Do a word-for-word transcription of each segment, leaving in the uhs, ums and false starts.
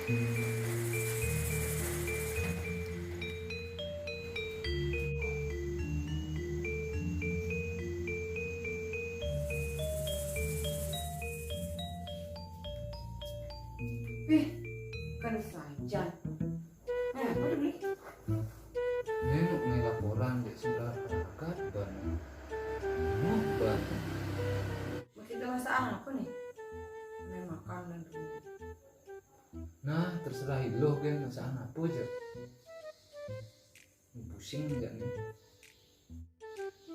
Ih, kan sajan. Eh, apa tuh, Bli? Ini mau laporan, Dek, surat berangkat banget. Banget banget. Maksudnya masak apa nih? Main makan dan rumah. Nah, terserah lo, Gen, masakan apa aja. Pusing nggak nih?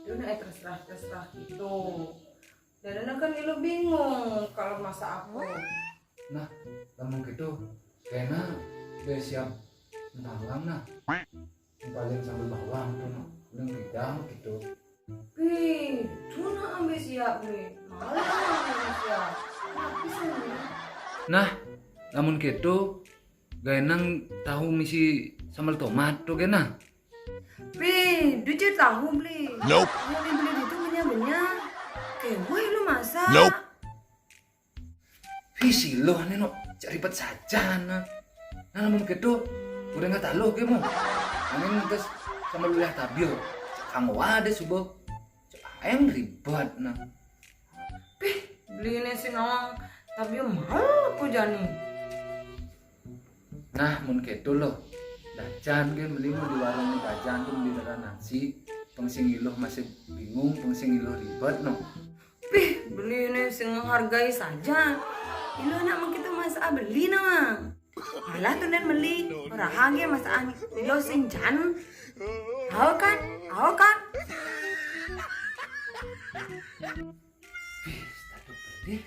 Itu nih, eh, terserah, terserah gitu. Dan kan ilo bingung kalau masak apa. Nah, lamun gitu, kena udah siap bawang nah. Paling sambal bawang tuh, nah. Udah bidang gitu. Ih, tuna ambil siap nih. Malah ambil siap. Kenapa sih? Nah, lamun gitu, gaenang tahu misi sambal tomat tuh, Gen, nah. Pi, duit tahu beli. Nope. Beli beli itu punya punya. Kayak gue lu masak. Nope. Visi lo nih, no, cari ribet saja, nah. Nah, lamun gitu, udah nggak tahu, Gen, mau. Angin terus sama lu lihat tabil. Kang wadah subuh. Cek aing ribet, nah. Pih, beli ini sih nawang. Tabil mau aku jani. Nah, mun gitu lo. Dajan, Gen, beli mau di warung nih, dajan tuh beli darah nasi. Pengsi ngiluh masih bingung, pengsi ngiluh ribet, no. Pih, beli ini sing menghargai saja. Ilo nak mau kita masak beli nama. Alah tuh dan beli. Orang hage masakan ilo sing jan. Tahu kan? Tahu kan? Ih, status beli.